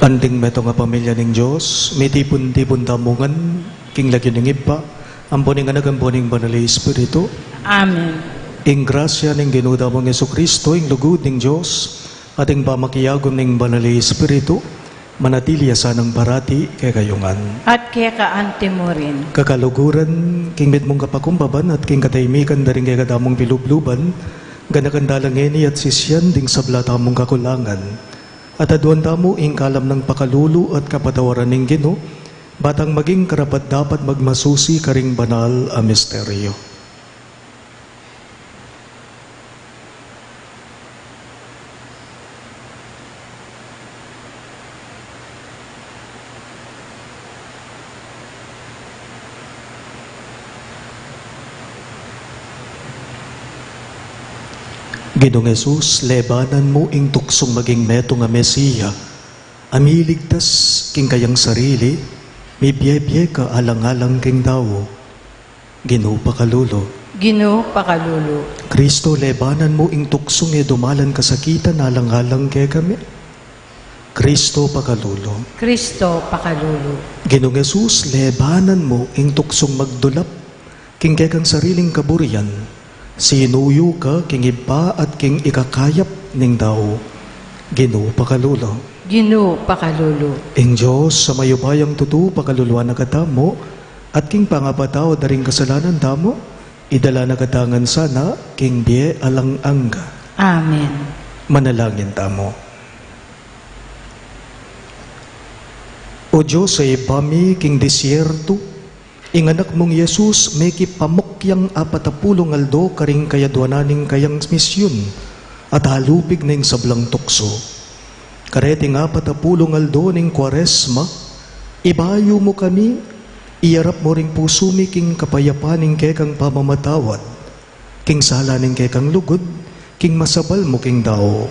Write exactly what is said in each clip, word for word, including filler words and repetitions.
Anting metung a pamilya ning Dios, mitipun-tipun tamu ngan king lagyu ning Ibpa, ampo ning Anak, ampo ning Banal a Espiritu. Amen. Ing grasya ning Ginu tamung Jesucristo, ing lugud ning Dios, at ing pamakiagum ning Banal a Espiritu, manatili ya sanang parati kekayu ngan. At keka anti mu rin. Kakaluguran, king mitmung kapakumbaban at king katahimikan da ring kekatamung pilubluban, ganakan da la ngeni at sisian ding sabla tamung kakulangan. At aduan tamu ing kalam nang pakalulu at kapatawaran ning Ginu, ba tang maging karapat-dapat magmasusi karing banal a misteryo. Ginung Jesus, lebanan mu ing tuksung maging metung a Mesia, a miligtas king kayang sarili, mibie-bie ka alang-alang king tau. Ginu, pakalulu. Ginu, pakalulu. Kristo, lebanan mu ing tuksung e dumalan kasakitan alang-alang kekami. Kristo, pakalulu. Kristo, pakalulu. Ginung Jesus, lebanan mu ing tuksung magdulap king kekang sariling kaburian, sinuyu ka king Ibpa at king ikakayap ning tau. Ginu, pakalulu. Ginu, pakalulu. Ing Dios a mayupayang tutu, pakaluluan na katamu, at king pangapatawad da ring kasalanan tamu, idala na katamu ngan sana king bie alang angga. Amen. Manalangin tamu. O Dios a ibpa mi king disyertu, ing Anak mung Jesus mekipamukyang apat a pulung aldo karing kayaduanan ning kayang misyun, at alupig na ing sablang tuksu. Kareting apat a pulung aldo ning Kuaresma, ibayu mu kami, iyarap mu ring pusu mi king kapayapan ning kekang pamamatawad, king sala ning kekang lugud, king masabal mu king tau.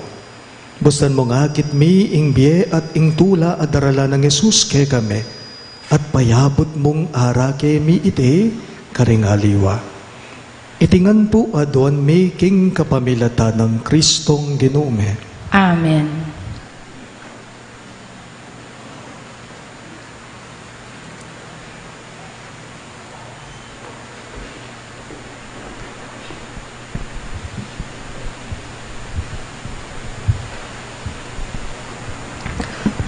Bustan mung akit mi ing bie at ing tula a daralan nang Jesus kekami, at payabut mung arake mi iti karing aliwa. Iti ngan pu aduan mi king kapamilatan nang Kristong Ginu mi. Amen.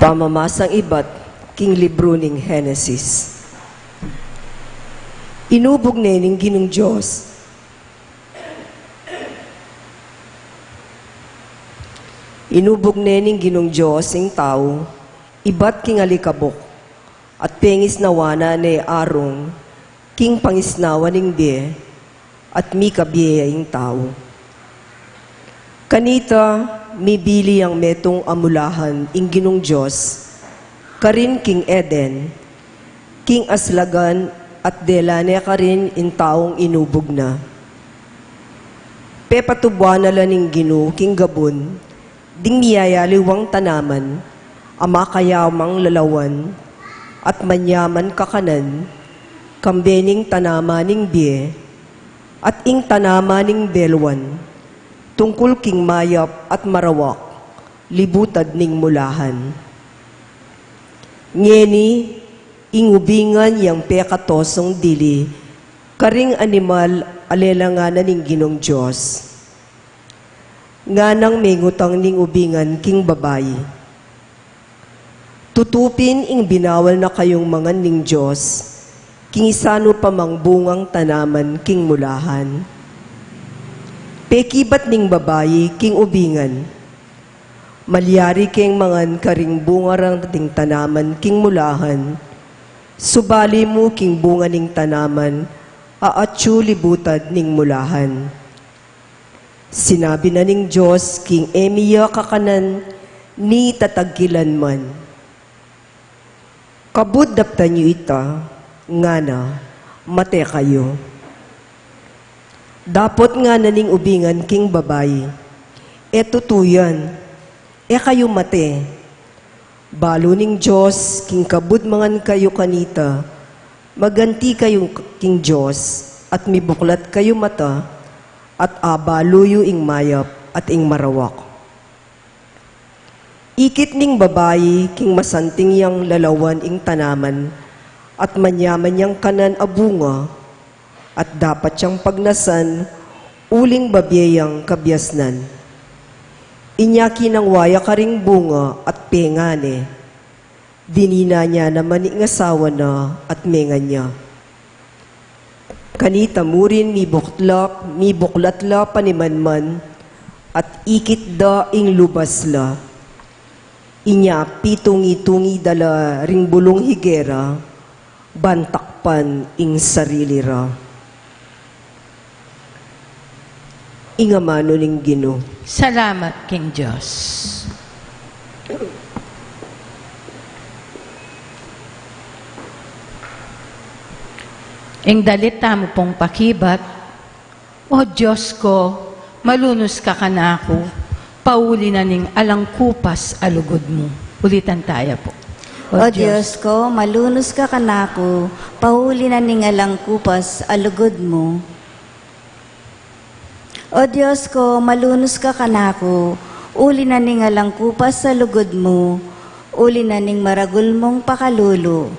Pamamasang ibat king libru ning Henesis. Inubug ne ning Ginung Dios. Inubug ne ning Ginung Dios ing tau ibat king alikabuk, at pengisnawan na ne arung king pangisnawan ning bie, at mikabie ya ing tau. Kanita, mibili yang metung a mulahan ing Ginung Dios karin king Eden, king aslagan, at dela ne karin ing taung inubug na. Pepatubuan na la ning Ginu king gabun ding miyayaliwang tanaman a makayamang lalawan at manyaman kakanan, kambe ning tanaman ning bie at ing tanaman ning beluan, tungkul king mayap at marawak libutad ning mulahan. Ngeni, ing ubingan yang pekatosung dili karing animal a lelangan na ning Ginung Dios. Nganang mengutang ning ubingan king babai, Tutupin ing binawal na kayung mangan ning Dios, king isanu pa mang bungang tanaman king mulahan. Pekibat ning babai king ubingan, malyari keng mangan karing bunga ding tanaman king mulahan, subali mu king bunga ning tanaman, aatyu libutad ning mulahan. Sinabi na ning Dios king e mi ya kakanan ni tatagkilan man. Kabud daptan yu ita, ngana, mate kayu. Dapot ngana ning ubingan king babai, e tutu yan, e kayu mate. Balu ning Dios, king kabud mangan kayu kanita, maganti kayu king Dios, at mibuklat kayu mata, at abalu yu ing mayap at ing marawak. Ikit ning babai king masanting yang lalawan ing tanaman, at manyaman yang kanan a bunga, at dapat yang pagnasan, uling babie yang kabiasnan. Inya kinangwa ya karing bunga at penga ne. Dinina ne naman ing asawa na at menga ne. Kanita murin mibuklat la, mibuklat la panimanman, at ikit da ing lubas la. Inya pitungi-tungi da la ring bulung higera, ban takpan ing sarili ra. Ing amanu ning Ginu. Salamat king Dios. Ing dalit tamu pung pakibat, O Dios ko, malunus ka kanaku, pauli na ning alang kupas a lugud mu. Ulitan taya pu. O Dios ko, malunus ka kanaku, pauli na ning alang kupas a lugud mu. O Dios ko, malunus ka kanaku, uli na ning alang kupas a lugud mu, uli na ning maragul mung pakalulu.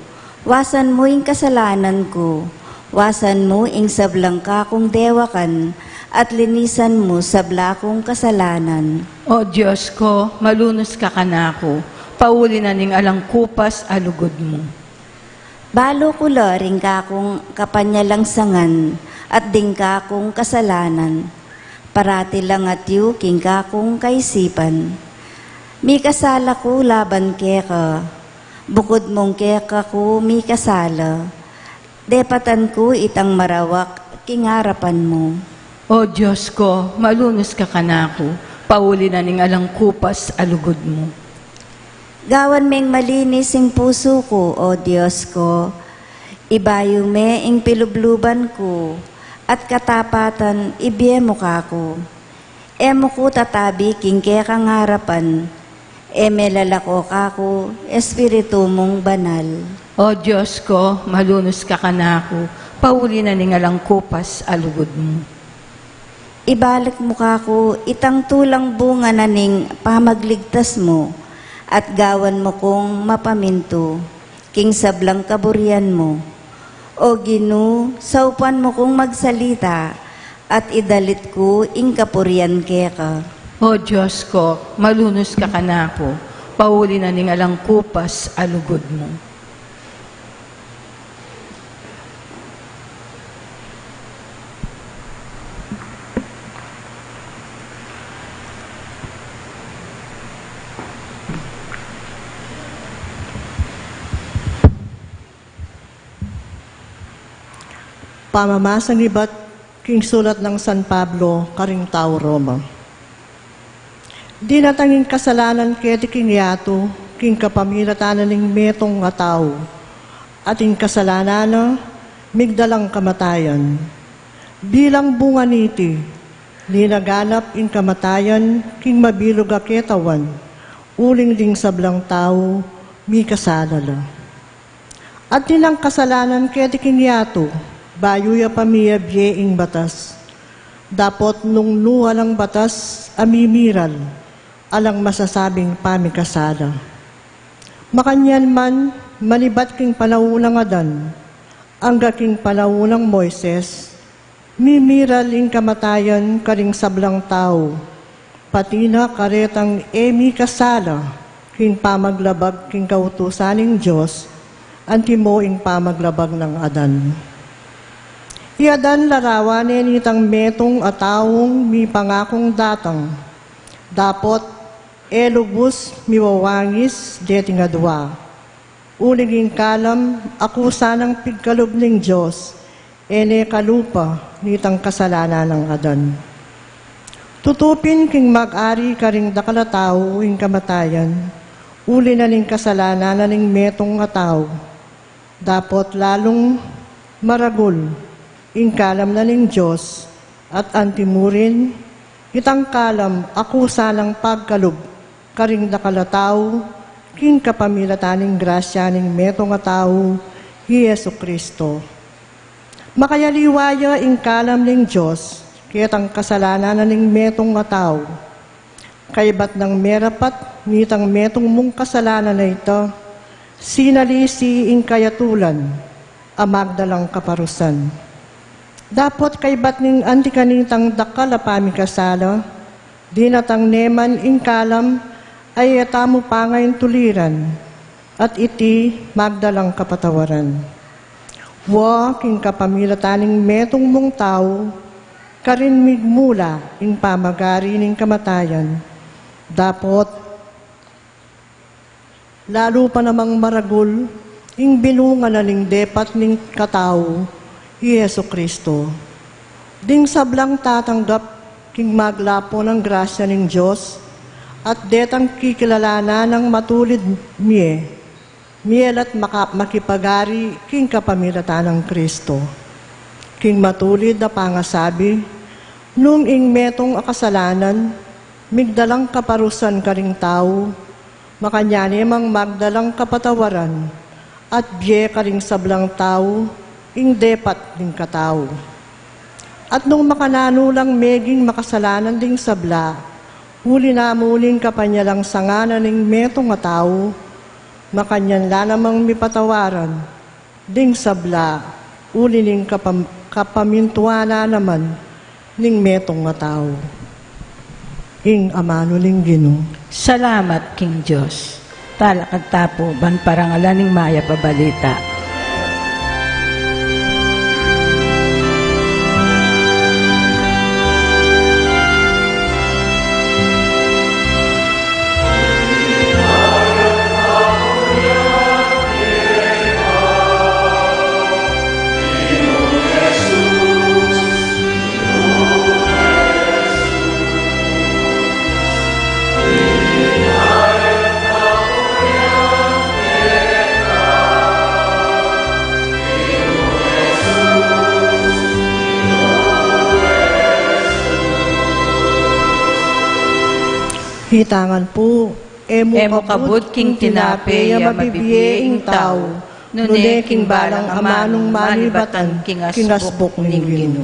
Wasan mu ing kasalanan ku, wasan mu ing sablang kakung dewakan, at linisan mu sabla kung kasalanan. O Dios ko, malunus ka kanaku, pauli na ning alang kupas a lugud mu. Balu ku la ring kakung kapanyalangsangan at ding kakung kasalanan. Parati lang atyu king kakung kaisipan. Mikasala ku laban keka, bukud mung keka ku mikasala. Depatan ku itang marawak king arapan mu. O Dios ko, malunus ka kanaku, pauli na ning alang kupas a lugud mu. Gawan meng malinis ing pusu ku, O Dios ko, ibayu me ing pilubluban ku, at katapatan ibie mu kaku. E mu ku tatabi king kekang arapan, e me lalako kaku Espiritu mung Banal. O Dios ko, malunus ka kanaku, pauli na ning alang kupas a lugud mu. Ibalik mu kaku itang tulang bunga na ning pamagligtas mu, at gawan mu kung mapamintu king sablang kaburian mu. O Ginu, saupan mu kung magsalita, at idalit ku ing kapurian keka. O Dios ko, malunus ka kanaku, pauli na ning alang kupas a lugud mu. Pamamasan ibat king sulat nang San Pablo karing tau Roma. Dinatang ing kasalanan keti king yatu king kapamilatan na ning metung a tau, at ing kasalanan na migdalang kamatayan. Bilang bunga niti, linaganap ing kamatayan king mabilug a ketawan, uling ding sablang tau mikasala la. At dinang kasalanan keti king yatu, bayu ya pa miyabie ing batas. Dapot nung nu alang batas a mimiral, alang masasabing pamikasala. Makanyan man, manibat king panaun nang Adan, angga king panaun nang Moises, mimiral ing kamatayan karing sablang tau, pati na karetang e mikasala, king pamaglabag king kautusan ning Dios, antimo ing pamaglabag nang Adan. I Adan larawan ne nitang metung a taung mipangakung datang, dapot e lubus miwawangis deting adua. Uling ing kalam a kusa nang pigkalub ning Dios, e ne kalupa nitang kasalanan nang Adan. Tutu pin king mag-ari karing dakal a tau ing kamatayan, uli na ning kasalanan na ning metung a tau. Dapot lalung maragul ing kalam na ning Dios, at antimurin, itang kalam a kusa nang pagkalub karing dakal a tau, king kapamilatan ning grasya ning metung a tau, i Jesu Kristo. Makayaliwa ya ing kalam ning Dios ketang kasalanan na ning metung a tau. Kaybat nang merapat nitang metung mung kasalanan a ita, sinalisi ing kayatulan a magdalang kaparusan. Dapot kaybat ning anti kanitang dakal a pamikasala, dinatang ne man ing kalam a e tamu pangaintuliran, at iti magdalang kapatawaran. Wa king kapamilatan ning metung mung tau, karin migmula ing pamag-ari ning kamatayan. Dapot lalu pa namang maragul ing binunga na ning depat ning katau, i Jesu Kristo. Ding sablang tatanggap king maglapo nang grasya ning Dios, at detang kikilalanan nang matulid mie, mie la't maka-, makipag-ari king kapamilatan nang Kristo. King matulid a pangasabi, nung ing metung a kasalanan migdalang kaparusan karing tau, makanyan ne mang magdalang kapatawaran at bie karing sablang tau ing depat ning katau. At nung makananu lang meging makasalanan ding sabla, uli na mu ning kapanyalangsangan na ning metung a tau, makanyan la namang mipatawaran ding sabla, uli ning kapam-, kapamintuanan naman ning metung a tau. Ing amanu ning Ginu. Salamat king Dios. Talakad ta pu ban parangalan ing mayap a balita. Hitangan pu, e mu kabud king tinape a mabibie ing tau, nune king balang amanung manibatan king asbuk ning Ginu.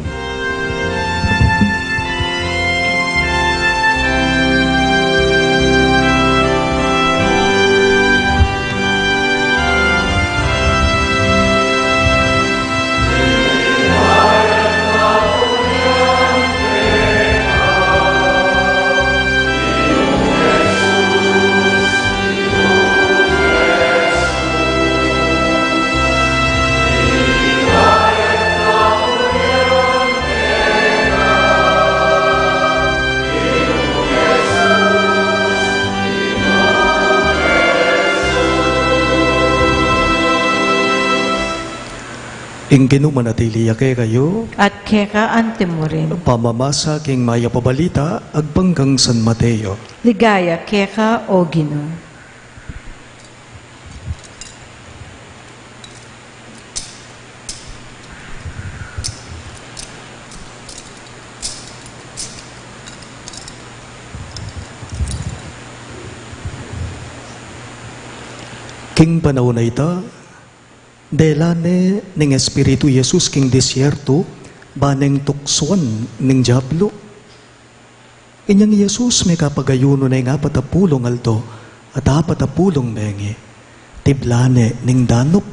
Ing Ginu manatili ya kekayu. At keka antimurin. Pamamasa king mayap a balita agpang kang San Mateo. Ligaya keka, O Ginu. King panaun a ita, dela ne ning Espiritu i Jesus king disyertu, ba neng tuksuan ning Diablo. Inyang i Jesus mekapag-ayunu ne ing apat a pulung aldo at apat a pulung bengi, tibla ne ning danup.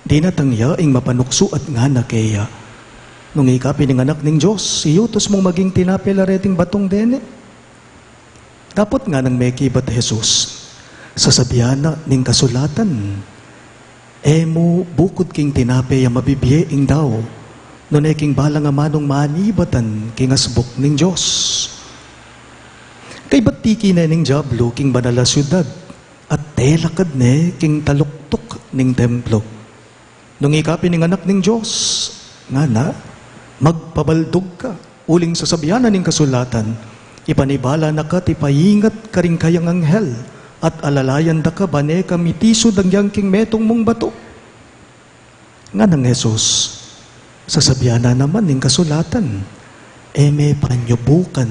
Dinatang ya ing mapanuksu at ngana keya, "Nung ika pin ing Anak ning Dios, iyutus mung maging tinape la reting batung deni." Dapot nganang mekibat i Jesus, Sasabian na ning kasulatan, "E mu bukud king tinape ya mabibie ing tau, nune king balang amanung manibatan king asbuk ning Dios." Kaybat tiki ne ning Diablo king banal a siudad, at telakad ne king taluktuk ning templo. Nung ika pin ing Anak ning Dios, ngana, magpabaldug ka, uling sasabian na ning kasulatan, ipanibala na ka at ipaingat karing kayang anghel, at alalayan da ka bang e ka mitisud anggiyang king metung mung batu. Nganang Jesus, sasabian na naman ning kasulatan, e me panyubukan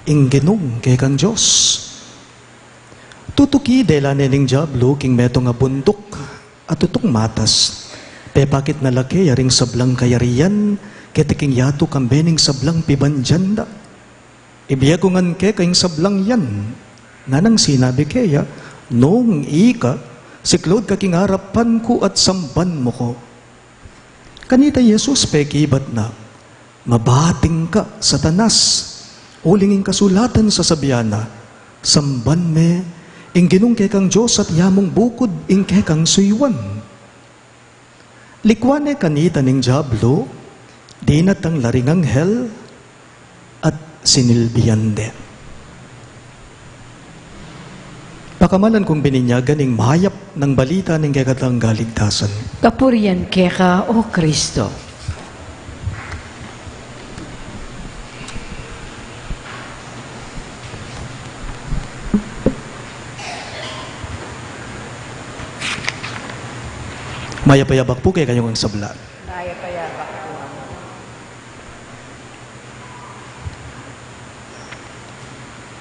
ing Ginung kekang Dios. Tutuki de la ne ning Diablo king metung a bunduk, a tutung matas. Pepakit na la keya ring sablang kayarian keti king yatu kambe ning sablang pibandian da. Ibie ku ngan keka ing sablang yan. Nganang sinabi keya, nung ika, siklaud ka king arapan ku at samban mu ku. Kanita i Jesus pekibat na, mabating ka, Satanas, uling ing kasulatan sasabian na, samban me ing Ginung kekang Dios at ya mung bukud ing kekang suyuan. Likuan ne kanita ning Diablo, dinatang la ring anghel, at sinilbian de. Pakamalan kung bininyagan ing mayap nang balita ning kekatang kaligtasan. Kapurian keka, O Kristo. Mayap a yabak pu kekayu ngan sabla. Mayap a yabak pu.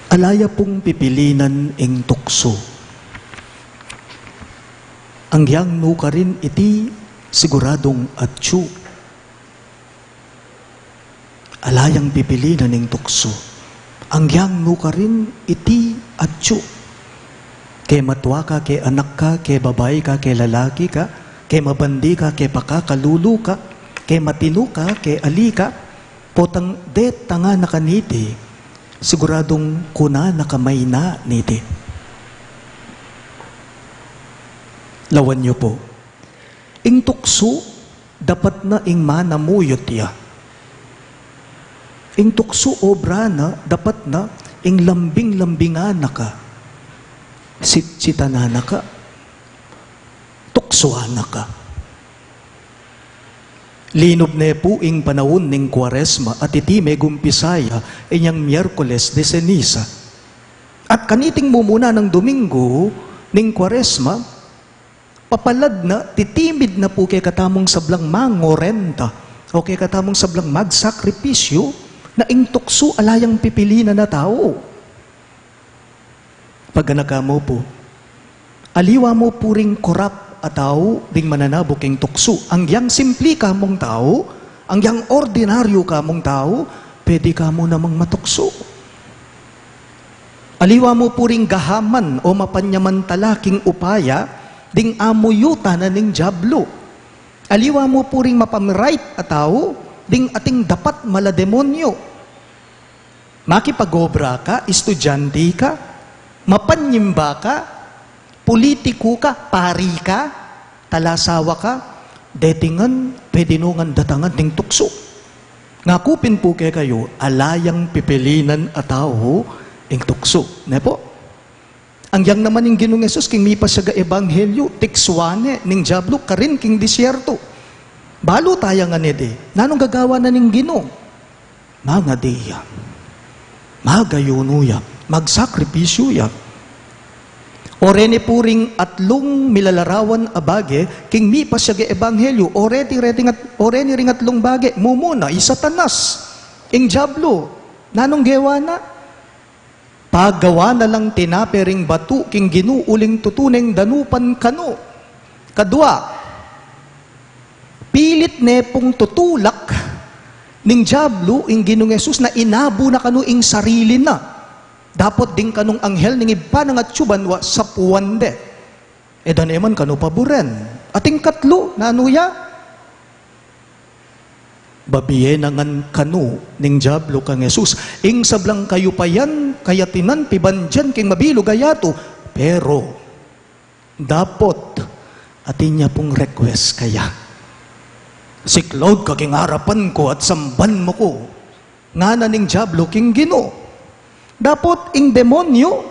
Ala ya pung pipilinan ing tuksu. Anggiyang nukarin iti siguradung atyu. Ala yang pipilinan ing tuksu. Anggiyang nukarin iti atyu. Ke matua ka, ke anak ka, ke babai ka, ke lalaki ka, ke mabandi ka, ke pakakalulu ka, ke matinu ka, ke ali ka, potang detang na kaniti, siguradung kuna na ka maina niti. Lawan yu pu. Ing tuksu, dapat na ing manamuyut ya. Ing tuksu obra na, dapat na ing lambing-lambingan na ka. Sitsitan na ka. Tuksuan na ka. Linub ne pu ing panaun ning Kuaresma at iti megumpisa ya inyang Miyerkules de Seniza. At kaniting mumuna nang Dominggu ning Kuaresma, papalad na, titimid na pu kekatamung sablang mangorenta, o kekatamung sablang magsakripisyu, na ing tuksu ala yang pipilinan a tau. Paganakan mu pu, aliwa mu pu ring korap a tau ding mananabu king tuksu, anggiyang simpli kamung tau, anggiyang ordinaryu kamung tau, pwede ka mu namang matuksu. Aliwa mu pu ring gahaman o mapanyamantala king upaya, ding amuyutan na ning Diablo. Aliwa mu pu ring mapamirait a tau, ding ating dapat mala demonyu. Makipag-obra ka, estudyante ka, mapanyimba ka, pulitiku ka, pari ka, talasawa ka, deti ngan, pwede no ngan datangan ding tuksu. Ngaku pin pu kekayu, ala yang pipilinan a tau ing tuksu. Ne pu? Anggiyang naman ing Ginung Jesus, king mipasiag a ebanghelyu, tiksuan ne ning Diablo karin king disyerto. Balu taya ngan iti, nanung gagawan na ning Ginu? Mangadi ya. Magayunu ya. Magsakripisyu ya. O reni pu ring atlung milalarawan a bage, king mipasiag a ebanghelyu, o reti, reti ngat-, o reni ring atlung bage, mumuna, i Satanas, ing Diablo, nanung gewa na? Pagawa na lang tinape ring batu king Ginu uling tutu neng danupan kanu. Kadua, pilit ne pung tutulak ning Diablo ing Ginung Jesus na inabu na kanu ing sarili na. Dapot ding kanung anghel ning Ibpa nang atsu banua sapuan de. E da ne man kanu paburen. At ing katlu, nanu ya? Babie na ngan kanu ning Diablo kang Jesus ing sablang kayupayan, kayatinan, pibandian king mabilug a yatu. Pero, Dapot, atin ya pung request kaya. Siklaud ka king arapan ku at samban mu ku, ngana ning diablo king Ginu. Dapot ing demonyo,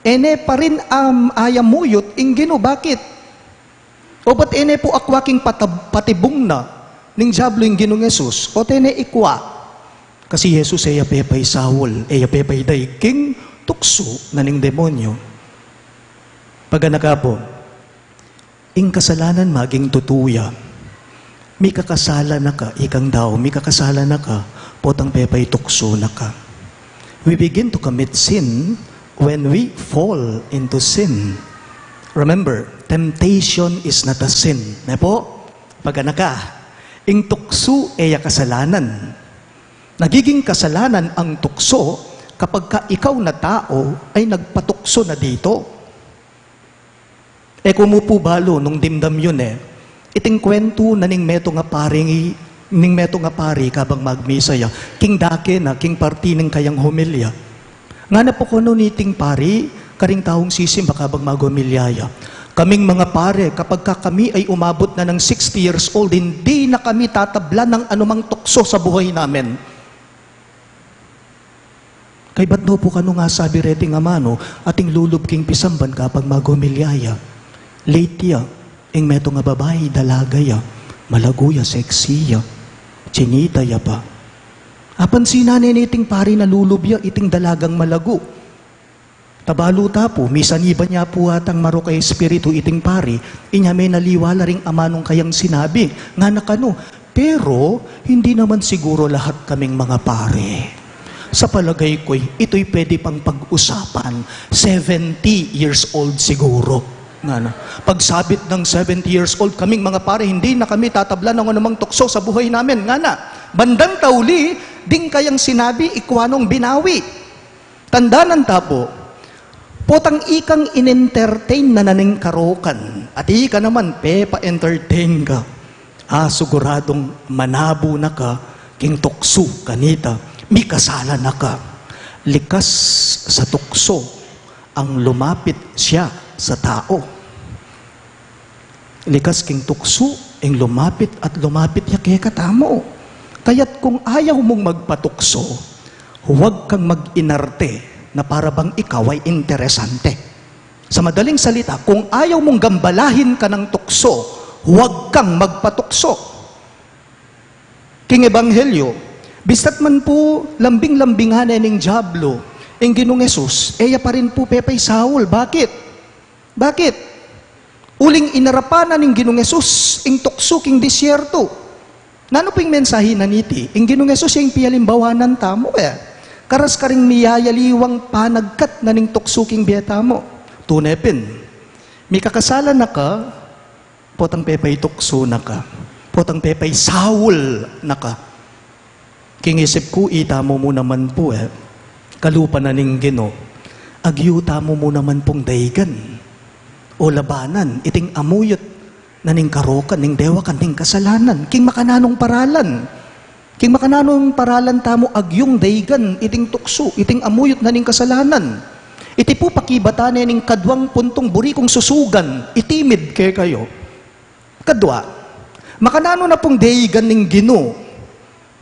e ne pa rin, um, ayamuyut ing Ginu. Bakit? Obat e ne pu akwa king patab-, patibung na ning diablo ing Ginung Jesus, obat e ne ikwa. Kasi Jesus e ya pepaisaul, e ya pepaidaig king tuksu na ning demonyo. Paganaka pu, ing kasalanan maging tutu ya. Mikakasala na ka, ikang tau, mikakasala na ka, potang pepaituksu na ka. We begin to commit sin when we fall into sin. Remember, temptation is not a sin. Ne pu? Paganaka, ing tuksu e ya kasalanan. Nagiging kasalanan ang tuksu kapag ka ikaw na tau ay nagpatuksu na dito. E ku mu pu balu nung dimdam yu ne, iting kwentu na ning metung a pari, ning metung a pari kabang magmisa ya, king dake na, king parti ning kayang homilya. Ngana pu kanu niting pari karing taung sisimba kabang maghomilya ya, "Kaming mga pare, kapag ka kami ay umabot na ng sixty years old, hindi na kami tatablan ng anumang tuksu sa buhay namin." Kaybat no pu kanu ngan sabi reting amanu, ating lulub king pisamban kabang maghomilya ya. Late ya, ing metung a babai, dalaga ya, malagu ya, sexy ya, chinita ya pa. Apansinan ne niting pari na lulub ya iting dalagang malagu. Tabalu ta pu, misan iba ne pu atang marok a espiritu iting pari, inya menaliwa la ring amanung kayang sinabi, ngana kanu, "Pero, hindi naman siguro lahat kaming mga pare. Sa palagay ko'y ito'y pwede pang pag-usapan. Seventy years old siguro." Ngana. Pagsabit ng seventy years old, "Kaming mga pare, hindi na kami tatablan ng anumang tukso sa buhay namin." Ngana. Bandang tauli, ding kayang sinabi, ikwa nung binawi. Tandanan ta pu, potang ikang in-entertain na na ning karokan, at ika naman, pepa-entertain ka. Ah, siguradung manabu na ka king tuksu kanita, mikasala na ka. Likas sa tuksu ang lumapit siya sa tau. Likas king tuksu ing lumapit at lumapit ya kekatamu. Kaya't kung ayaw mung magpatuksu, huwag kang mag-inarte na para bang ikaw ay interesante. Sa madaling salita, kung ayaw mung gambalahin ka ng tukso, huwag kang magpatukso. King Ebanghelyo, bista't man pu lambing-lambingan ne ning Diablo ing Ginung Jesus, e ya pa rin pu pepaisaul. Bakit? Bakit? Uling inarapan na ning Ginung Jesus ing tuksu king disyerto. Nanu pu ing mensahe na niti? Ing Ginung Jesus ya ing pialimbawanan tamu, e. Karas karing miyayaliwang panagkat na ning tuksu king bie tamu. Tune pin, mikakasala na ka, potang pepaituksu na ka, potang pepaisaul na ka. King isip ku, itamu mu naman pu, e, kalupa na ning Ginu, agyu tamu mu naman pung daigan o labanan iting amuyut na ning karokan, ning dewakan, ning kasalanan. King makananung paralan? King makananung paralan tamu agyung daigan iting tuksu, iting amuyut na ning kasalanan? Iti pu pakibatan ne ning kaduang puntung buri kung susugan, itimid kekayu. Kadua, makananu na pung daigan ning Ginu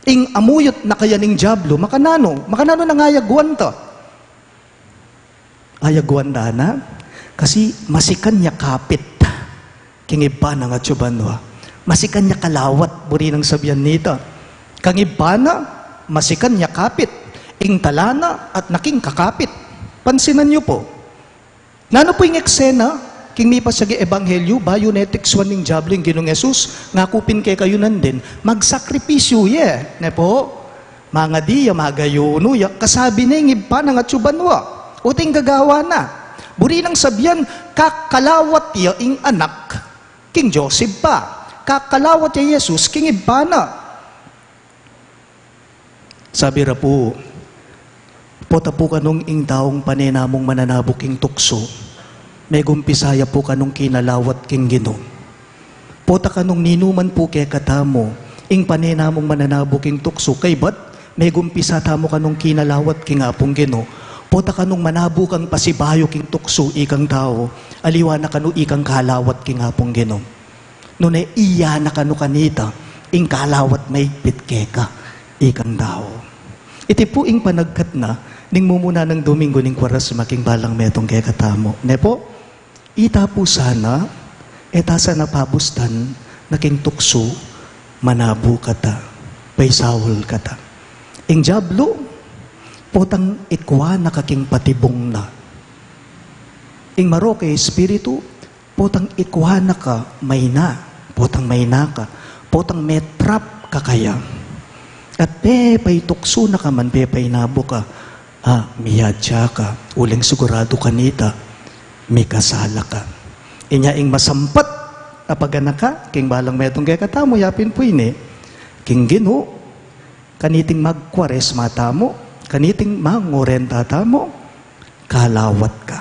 ing amuyut na kaya ning Diablo? Makananu? Makananu nang ayagwan ta? Ayagwan ta na, kasi masikan ya kapit king Ibpa nang atsu banua. Masikan ya kalawat, buri nang sabian nita. Kang Ibpa na, masikan ya kapit ing tala na at naking kakapit. Pansinan yu pu. Nanu pu ing eksena king mipasyag a ebanghelyu? Bayu ne tuksuan ning Diablo ing Ginung Jesus, ngaku pin kekayu nandin, magsakripisyu ye, ne pu? Mangadi ya, magayunu ya, kasabi ne ing Ibpa nang atsu banua. O, iti ing gagawan na. Buri nang sabian, kakalawat ya ing Anak king Dios Ibpa. Kakalawat ya i Jesus king Ibpa na. Sabi ra pu, pota pu kanung ing taung pane namung mananabu king tuksu, megumpisa ya pu kanung kinalawat king Ginu. Pota kanung ninuman pu kekatamu ing pane namung mananabu king tuksu, kaybat megumpisa tamu kanung kinalawat king Apung Ginu. Pota kanung manabu kang pasibayu king tuksu, ikang tau, Aliwa na kanu ikang kalawat king Apung Ginu. Nune iya na kanu kanita ing kalawat maigpit keka ikang dao. Iti pu ing panagkat na ning mumuna nang Domingo ning Kuaresma king balang metung kekatamu. Ne pu, ita pu sana, e ta sana pabustan na king tuksu, manabu kata, paisaul kata. Ing diablo, potang ikwa na ka king patibung na. Ing marok a espiritu, potang ikwa na ka, maina, potang maina ka, potang metrap ka kaya. At pepaituksu na ka man, pepainabu ka, a, miyadya ka, uling siguradu kanita, mikasala ka. Inya ing masampat a paganaka king balang metung kekatamu, yapin pu ini, king Ginu, kaniting magkuaresma tamu, kaniting mangorenta tamu, kalawat ka.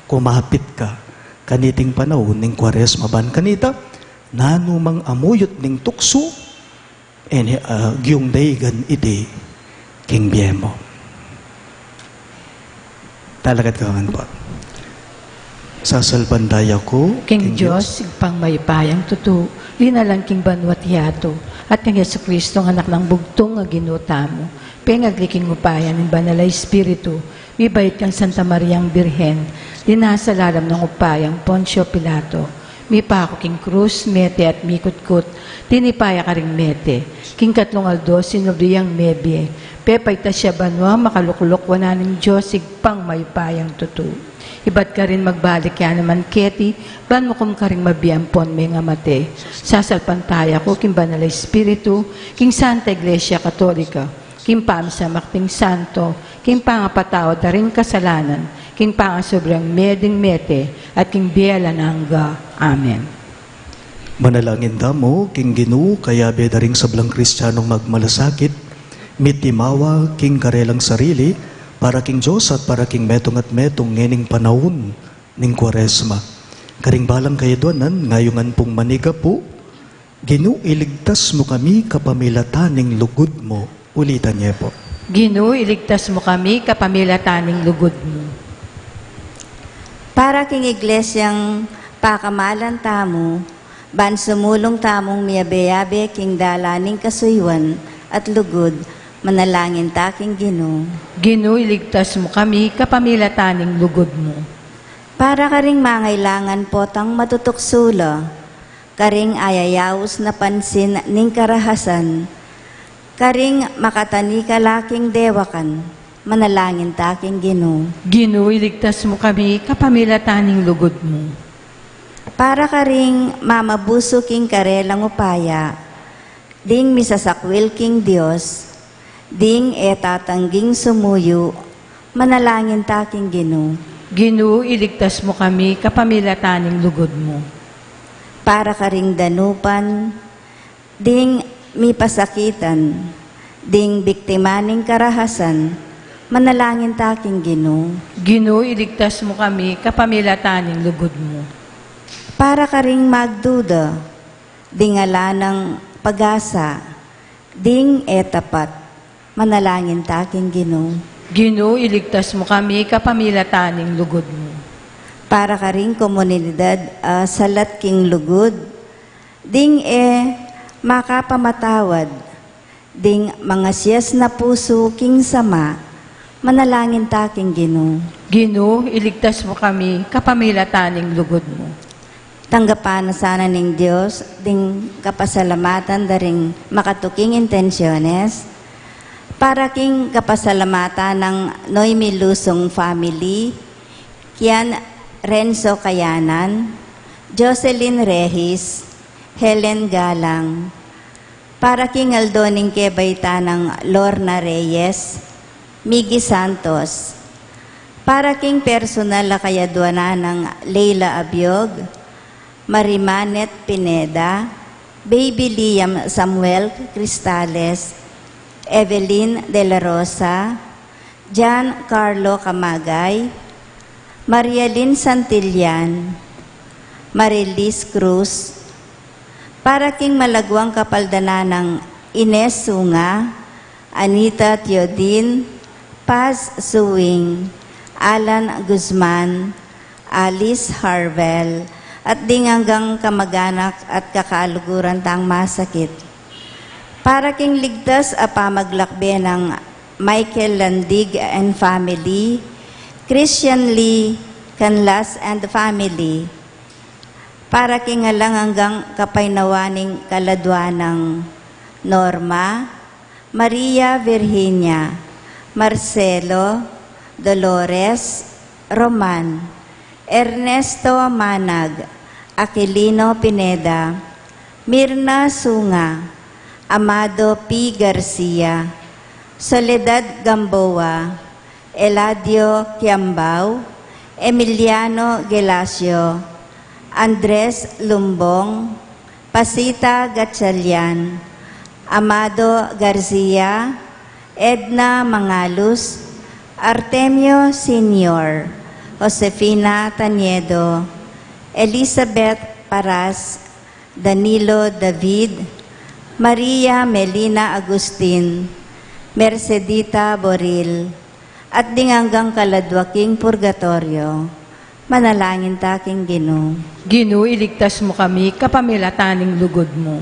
Kumapit ka kaniting panaun ning Kuaresma ban kanita, nanu mang amuyut ning tuksu, e ne, a, gyung daigan iti king bie mu. Talakad ka man pu. Sasalpantaya ku king Dios, Ibpang mayupayang tutu, linalang king banua't yatu, at kang Jesucristo, ing Anak nang bugtung a Ginu tamu, pengagli king upaya ning Banal a Espiritu, mibait kang Santa Mariang Birhen, linasa lalam ning upayang Poncio Pilato, mipaku king krus, mete at mikutkut, tinipa ya karing mete, king katlung aldo sinubli yang mebie, pepaitas ya banua, makalukluk wanan ning Dios Ibpang mayupayang tutu. Ibat karin magbalik ya naman keti, ban mukum karing mabie ampon mengamate. Sasalpantaya ku king Banal a Espiritu, king Santa Iglesia Katolika, king pamisamak ding santo, king pangapatawad da ring kasalanan, king pangasubli ring mie ding mete, at king bie alang angga. Amen. Manalangin tamu king Ginu, kayabe da ring sablang Kristianong magmalasakit, mitimawa king karelang sarili, para king Dios at para king metung at metung ngening panaun ning Kuaresma. Karing balang kayadwanan, ngayungan pung manigapu, Ginu, iligtas mu kami kapamilatan ning lugud mu. Ulitan ye pu. Ginu, iligtas mu kami kapamilatan ning lugud mu. Para king Iglesyang pakamalan tamu, ban sumulung tamung miyabe-yabe king dalan ning kasuyuan at lugud, manalangin ta king Ginu. Ginu, iligtas mu kami kapamilatan ning lugud mu. Para karing mangailangan potang matutuksu la, karing ayayaus na pansin ning karahasan, karing makatanikala king dewakan, manalangin ta king Ginu. Ginu, iligtas mu kami kapamilatan ning lugud mu. Para karing mamabusu king karelang upaya, ding misasakwil king Dios, ding e tatangging sumuyu, manalangin ta king Ginu. Ginu, iligtas mu kami kapamilatan ning lugud mu. Para karing danupan, ding mipasakitan, ding biktima ning karahasan, manalangin ta king Ginu. Ginu, iligtas mu kami kapamilatan ning lugud mu. Para karing magduda, ding ala nang pag-asa, ding e tapat, manalangin ta king Ginu. Ginu, iligtas mu kami kapamilatan ning lugud mu. Para karing komunidad a salat king lugud, ding e makapamatawad, ding mangasias na pusu king sama, manalangin ta king Ginu. Ginu, iligtas mu kami kapamilatan ning lugud mu. Tanggapan na sana ning Dios ding kapasalamatan da ring makatuking intensyones. Para king kapasalamatan nang Noemi Lusong family, Kian Renzo Kayanan, Jocelyn Rehis, Helen Galang, para king aldo ning kebaitan nang Lorna Reyes, Miggy Santos, para king personal a kayadwanan nang Leila Abiog, Marimanet Pineda, Baby Liam Samuel Cristales, Evelyn De La Rosa, John Carlo Camagay, Marialyn Santillan, Marilis Cruz, para king malaguang kapaldanan nang Ines Sunga, Anita Teodin, Paz Suing, Alan Guzman, Alice Harwell, at ding anggang kamag-anak at kakaluguran tang masakit. Para king ligtas a pamaglakbe nang Michael Landig and family, Christian Lee Canlas and family, para king alang anggang kapaynawan ning kaladwa nang Norma, Maria Virginia, Marcelo, Dolores, Roman, Ernesto Manag, Aquilino Pineda, Mirna Sunga, Amado P. Garcia, Soledad Gamboa, Eladio Kiambao, Emiliano Gelacio, Andres Lumbong, Pasita Gatchalian, Amado Garcia, Edna Mangalus, Artemio Senior, Josefina Taniedo, Elizabeth Paras, Danilo David, Maria Melina Agustin, Mercedita Boril, at ding anggang kaladwa king purgatoryo. Manalangin ta king Ginu. Ginu, iligtas mu kami kapamilatan ning lugud mu.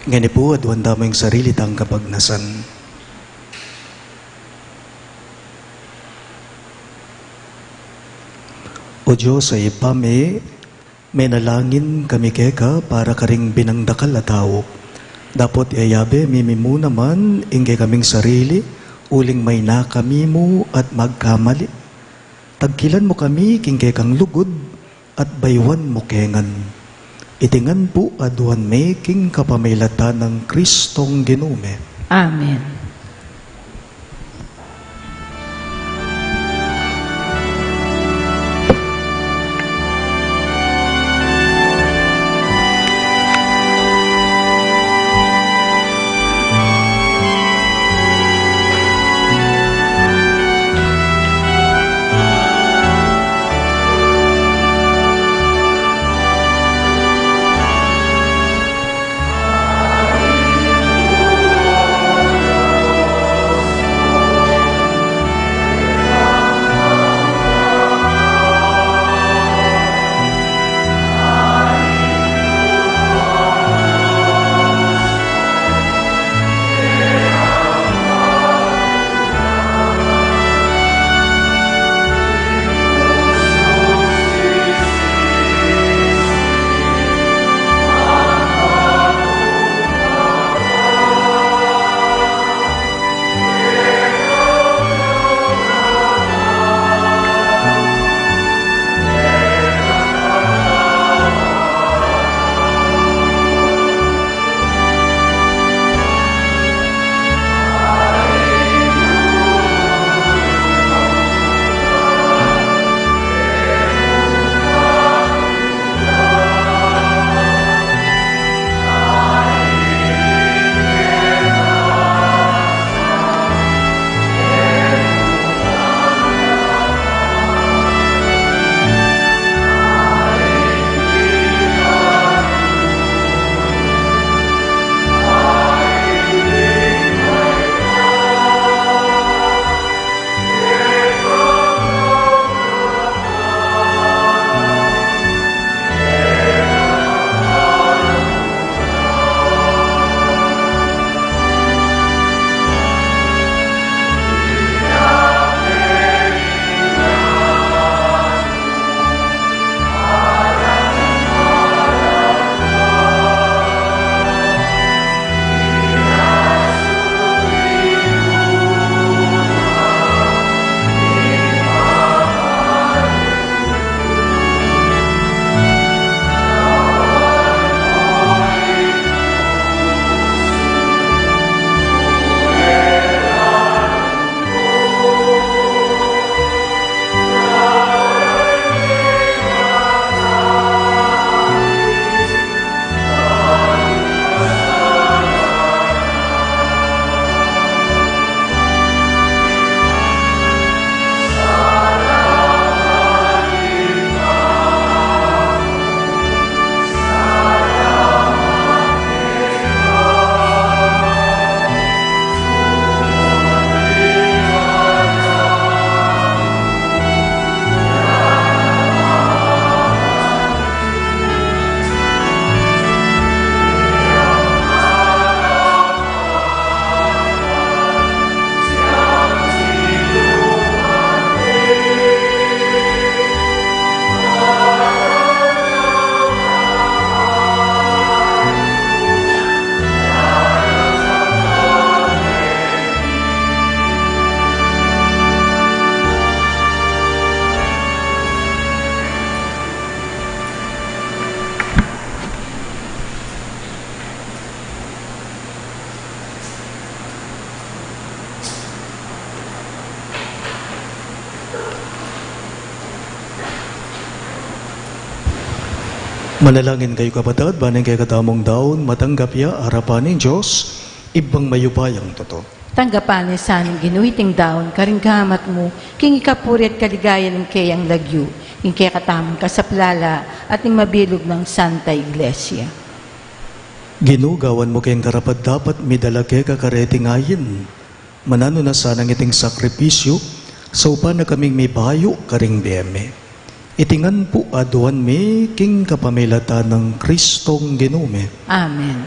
Ngeni pu, aduan tamu ing sarili tang kapagnasan. O Dios a Ibpa mi, menalangin kami keka para karing binang dakal a tau. Dapot iyabe mi mu naman ing kekaming sarili, uling maina kami mu at magkamali. Tagkilan mu kami king kekang lugud at bayuan mu ke ngan. Iti ngan pu aduan mi king kapamilatan nang Kristong Ginu mi. Amen. Manalangin kayu, kapatad, ban ing kekatamung daun matanggap ya arapan ning Dios, Ibpang mayupayang tutu. Tanggapan na sa ning Ginu iting daun karing gamat mu, king ikapuri at kaligayan ning keyang lagyu, king kekatamung kasaplalan, at ning mabilug nang Santa Iglesia. Ginu, gawan mu keng karapat-dapat midala keka kareting ayin. Mananu na sanang iting sakripisyu, saupan na kaming mibayu karing bie mi. Iti ngan pu aduan mi king kapamilatan nang Kristong Ginu mi. Amen.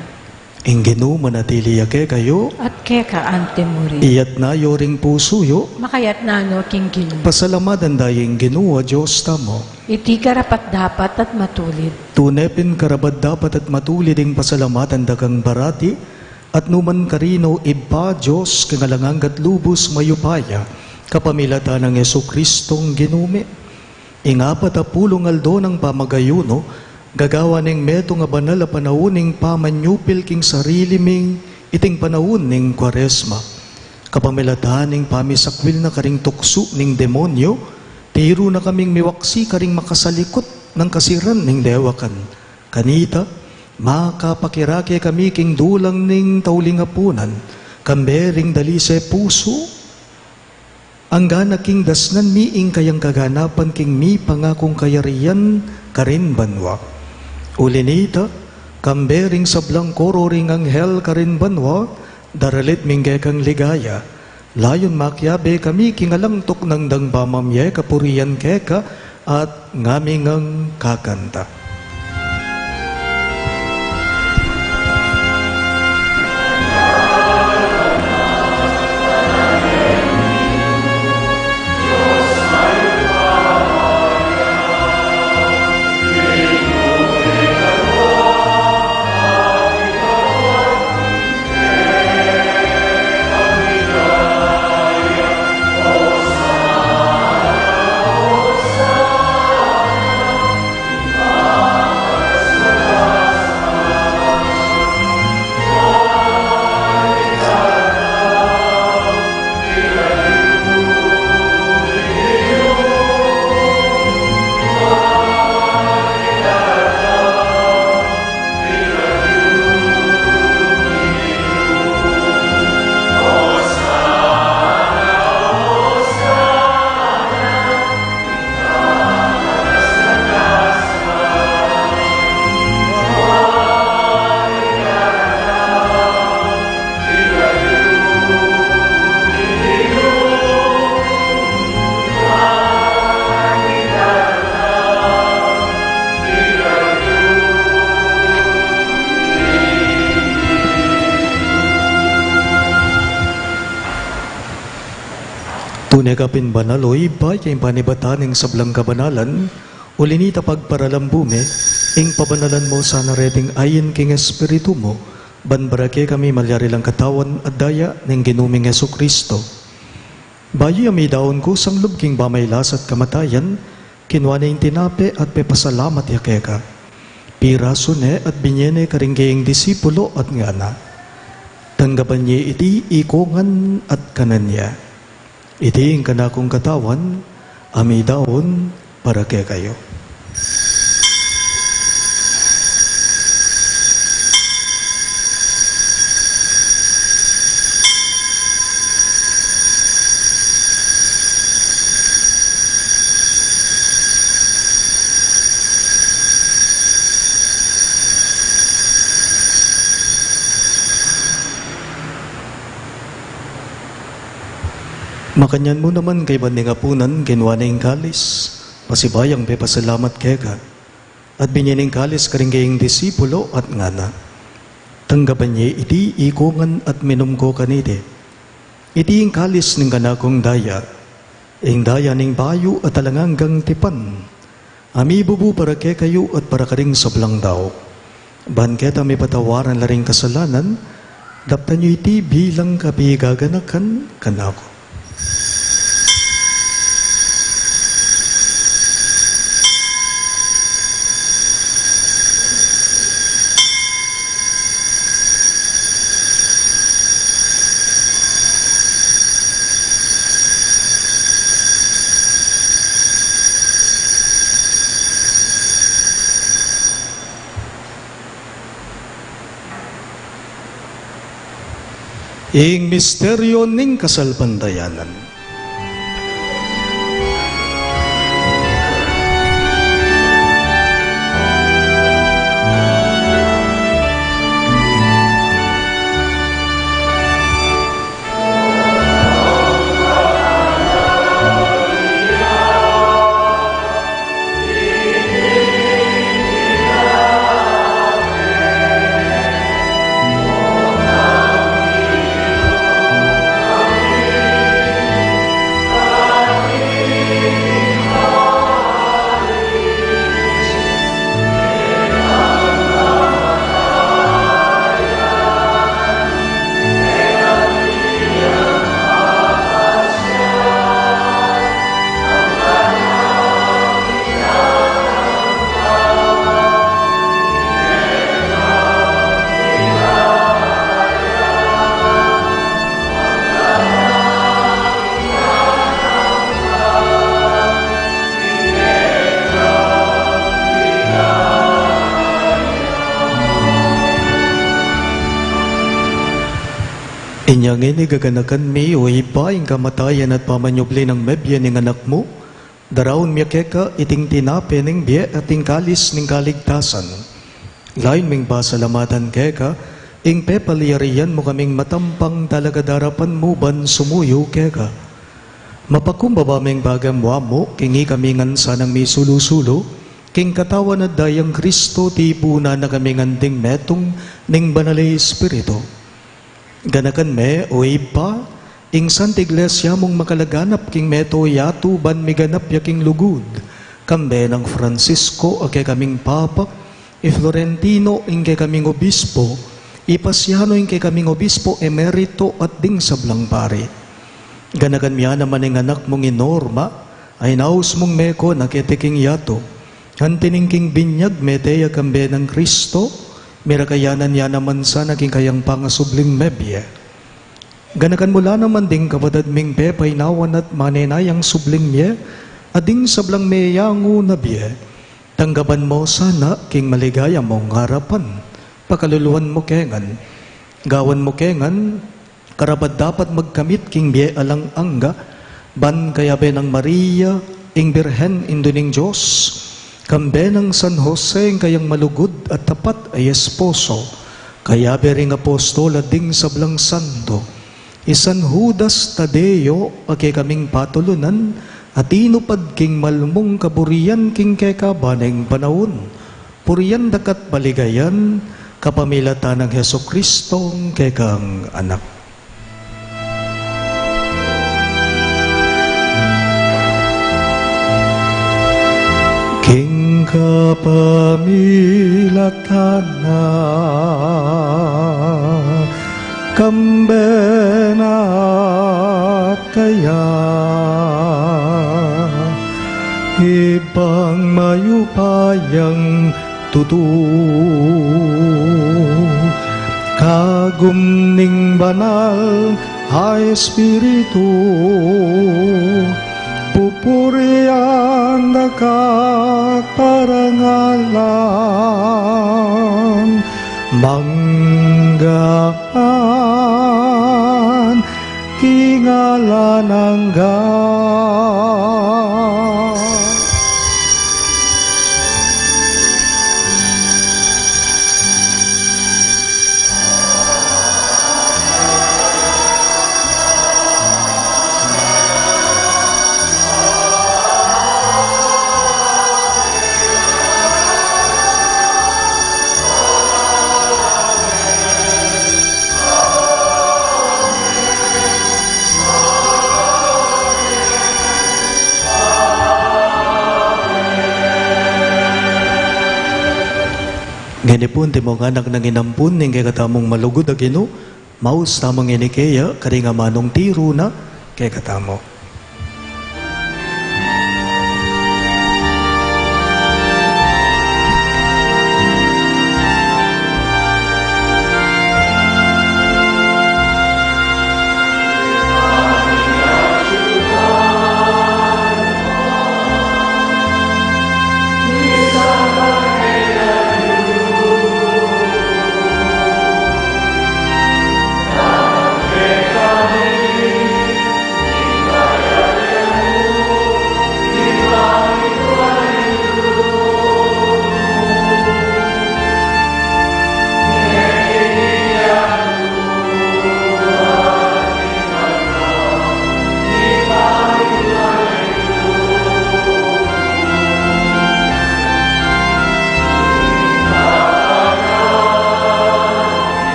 Ing Ginu manatili ya kekayu. At keka antimurin. Iyatna yu ring pusu yu. Makayatna no king Ginu. Pasalamatan da ing Ginu a Dios tamu. Iti karapat-dapat at matulid. Tune pin karapat-dapat at matulid ing pasalamatan da kang parati, at numan karin, o Ibpa, Dios king alang angga at lubus mayupaya, kapamilatan nang Jesu-Kristong Ginu mi. Ing apat a pulung aldo nang pamagayunu, gagawan ning metung a banal a panaun ning pamanyupil king sarili mi iting panaun ning Kuaresma. Kapamilatan ning pamisakwil na karing tuksu ning demonyu, tiru na kaming miwaksi karing makasalikut nang kasiran ning dewakan. Kanita, makapakirake kami king dulang ning tauling apunan, kambe ring dalise pusu, anggana king dasnan mi ing kayang kaganapan king mipangakung kayarian karin banua. Uli nita, kambe ring sablang koro ring anghel karin banua, daralit mi ing kekang ligaya, layun makiabe kami king alang tuknang dang pamamie kapurian keka, at ngaming kakanta. Tune ka pin banal, o Ibpa, king panibatan ning sablang kabanalan, uli nita pagparalambu mi, ing pabanalan mu sana reting ain king Espiritu mu, ban para kekami malyari lang katawan at daya ning Ginu ming Jesu-Kristo. Bayu ya midaun kusang lub king pamagkasakit at kamatayan, kinua ne ing tinape at pepasalamat ya keka. Pirasu ne at binie ne karing kayang disipulu at ngana: Tanggapan ye iti ikongan at kanan ya. Iti ing kanakung katawan, a midaun para kekayu. Makanyan mu naman kaybat ning apunan, kinua ne ing kalis, pasibayung pepasalamat keka, at binie ne ing kalis karing kayang disipulu at ngana: Tanggapan ye iti ikongan at minum ko kaniti. Iti ing kalis ning kanakung daya, ing daya ning bayu at alang anggang tipan, a mibubu para kekayu at para karing sablang tau, ban keta mipatawaran la ring kasalanan. Daptan yu iti bilang kapigaganakan kanaku. Ing misteryo ning kasalpantayanan. Inya ngeni gaganakan mi, O Ibpa, ing kamatayan at pamanyubli nang mebie ning Anak mu, daraun mi keka iting tinape ning bie at ing kalis ning kaligtasan. Layun ming pasalamatan keka ing pepalyarian mu kaming matampang talakad arapan mu ban sumuyu keka. Mapakumbaba ming pagamu-amu king ikami ngan sanang misulu-sulu king katawan at dayang Kristo, tipunan na kami ngan ding metung ning Banal a Espiritu. Ganakan me, O Ibpa, ing Santa Iglesia mung makalaganap king mabilug a yatu ban miganap ya king lugud, kambe nang Francisco a kekaming Papa, i Florentino ing kekaming Obispo, i Pasiano ing kekaming Obispo Emerito at ding sablang pari. Ganakan me naman ing anak mung i Norma, a inaus mung meko na keti king yatu. Anti ning king binyag mete ya kambe nang Kristo, mirakayanan ya naman sana king kayang pangasubling mebie. Ganakan mu la naman ding kapatad ming pepainawan at manenayang subling mie, at ding sablang meyangu na bie. Tanggapan mu sana king maligaya mung arapan. Pakaluluan mu ke ngan. Gawan mu ke ngan karapat-dapat magkamit king bie alang angga, ban kayabe nang Maria, ing Birhen Indu ning Dios, kambe nang San Jose, ing kayang malugud at tapat a esposo, kayabe ring apostol at ding sablang santo, i San Judas Tadeo, a kekaming patulunan, a tinupad king malmung kaburian king kekaban ning panaun, purian daka't paligayan, kapamilatan nang Jesucristong kekang Anak. King kapamilatan na, kambe na at kaya, Ibpang mayupayang tutu, kagum ning Banal a Espiritu, pupurian daka at parangalan, mangga man king alang angga. Ngeni pu, antimong anak nang inampun ning kekatamung malugud a Ginu, maus tamu ngeni keya karing amanung tiru na kekatamu.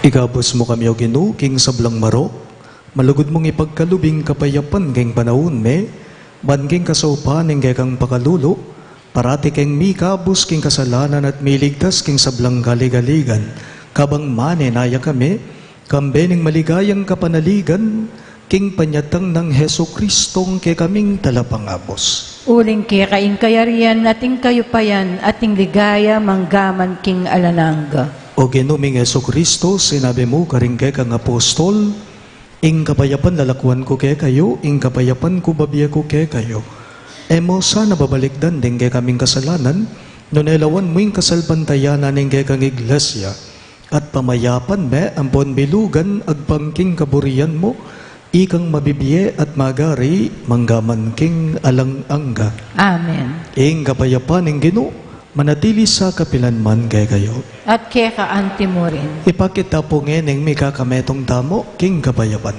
Ikabus mu kami, O Ginu, king sablang marok, malugud mung ipagkalub ing kapayapan king panaun mi, ban king kasaupan ning kekang pakalulu, parati keng mikabus king kasalanan at miligtas king sablang kaligaligan, kabang manenaya kami, kambe ning maligayang kapanaligan, king panyatang nang Jesucristong kekaming Talapangabus. Uling keka ing kayarian at ing kayupayan at ing ligaya manggaman king alang angga. O Ginu ming Jesucristo, sinabi mu karing kekang apostol, "Ing kapayapan lalakwan ku kekayu, ing kapayapan ku babie ku kekayu." E mu sana babalikdan ding kekaming kasalanan, nune lawan mu ing kasalpantayanan ning kekang Iglesia, at pamayapan me ampon bilugan agpang king kaburian mu, ikang mabibie at magari manggaman king alang angga. Amen. Ing kapayapan ning Ginu manatili sa kapilan man kekayu. At keka anti mu rin. Ipakit ta pu ngeni ing mikakametung tamu king kapayapan.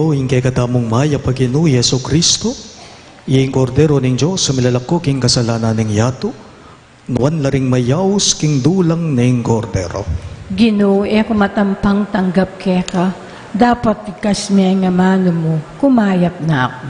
Ing kekatamung mayap a Ginu Jesucristo, ing Kordero ning Dios, a milalako king kasalanan ning yatu, nuan la ring mayaus king dulang ning Kordero. Ginu, e ku matampang tanggap keka, dapot ikasme ing amanu mu, kumayap na ku.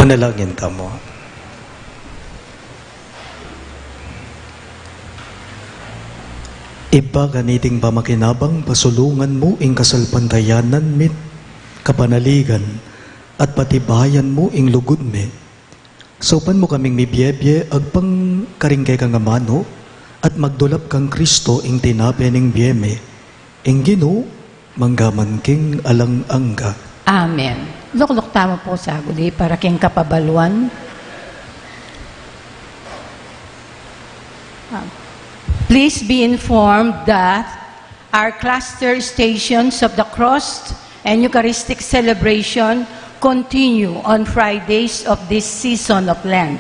Manalangin tamu. Ibpa, kaniting pamakinabang, pasulungan mu ing kasalpantayanan mi't kapanaligan, at patibayan mu ing lugud mi. Saupan mu kaming mibiebie agpang karing kekang amanu, at magdulap kang Kristo ing tinape ning bie mi. Ing Ginu, mangga man king alang angga. Amen. Lukluk tamu pu saguli para king kapabaluan. Ah, please be informed that our cluster Stations of the Cross and Eucharistic celebration continue on Fridays of this season of Lent.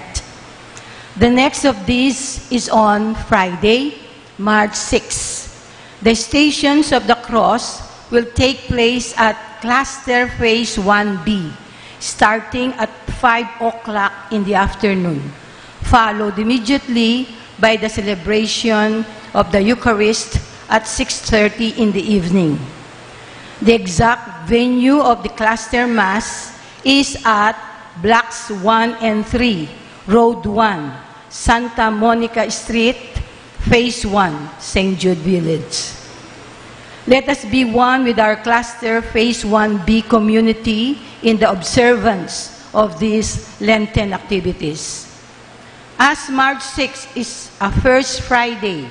The next of these is on Friday, March six. The Stations of the Cross will take place at Cluster Phase one B, starting at five o'clock in the afternoon, followed immediately by the celebration of the Eucharist at six thirty in the evening. The exact venue of the cluster mass is at Blocks one and three, Road one, Santa Monica Street, Phase one, Saint Jude Village. Let us be one with our cluster Phase one B community in the observance of these Lenten activities. As March six is a First Friday,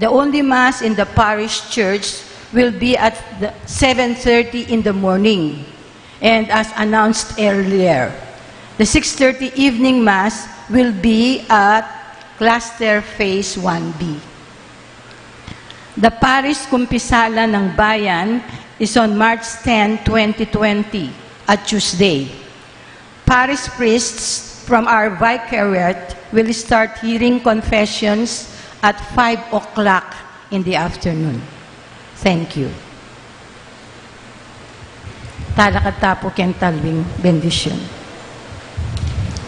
the only Mass in the parish church will be at the seven thirty in the morning, and as announced earlier, the six thirty evening Mass will be at Cluster Phase one B. The Parish Kumpisalan ng Bayan is on March ten, twenty twenty, a Tuesday. Parish priests from our vicariate will start hearing confessions at five o'clock in the afternoon. Thank you. Talakad ta pu king talwing bendisyun.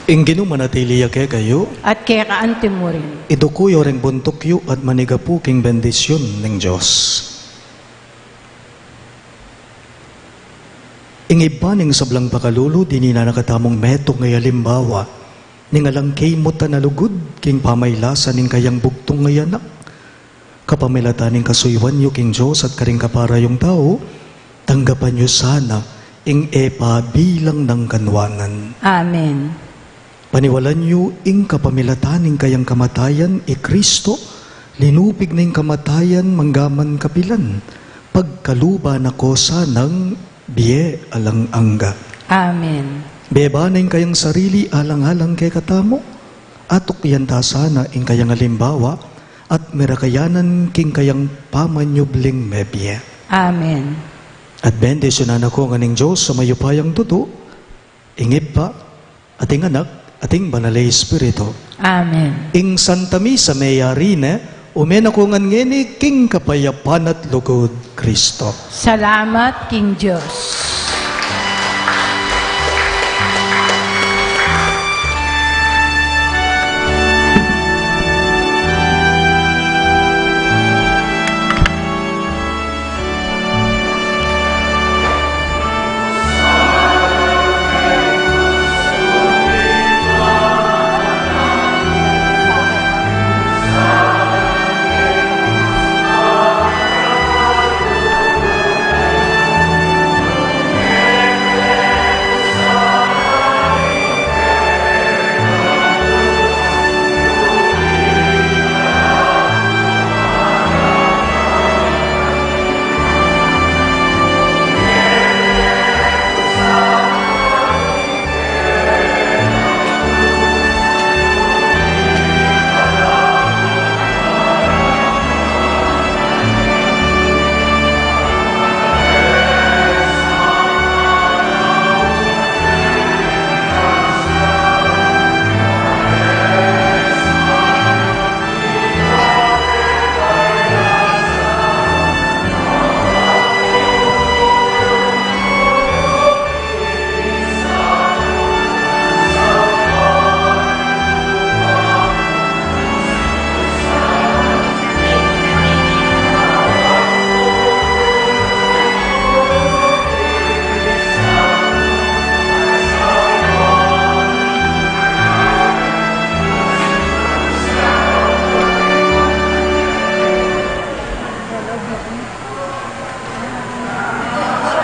Ing Ginu manatili ya kekayu. At keka antimurin. Iduku yu ring buntuk yu at manigapu king bendisyun ning Dios. Ing Ibpa ning sablang pakalulu, dinan na katamung metung a alimbawa ning alang kimutan a lugud king pamailasa ning kayang bugtung a Anak. Kapamilatan ning kasuyuan yu king Dios at karing kaparayung tau, tanggapan yu sana ing e pa bilang nang kanwanan. Amen. Paniwalan yu ing kapamilatan ning kayang kamatayan i Kristo, linupig na ing kamatayan manggaman kapilan, pagkaluban na ko sanang bie alang angga. Amen. Beba na ing kayang sarili alang-alang kekatamu, atukyan ta sana ing kayang alimbawa, at merakayanan king kayang pamanyubling mebie. Amen. At bendisyunan na ko ngan ning Dios a mayupayang tutu, ing Ibpa, at ing Anak, at ing Banal a Espiritu. Amen. Ing Santa Misa meyari ne, ume na ko ngan ngeni king kapayapan at lugud Kristo. Salamat king Dios.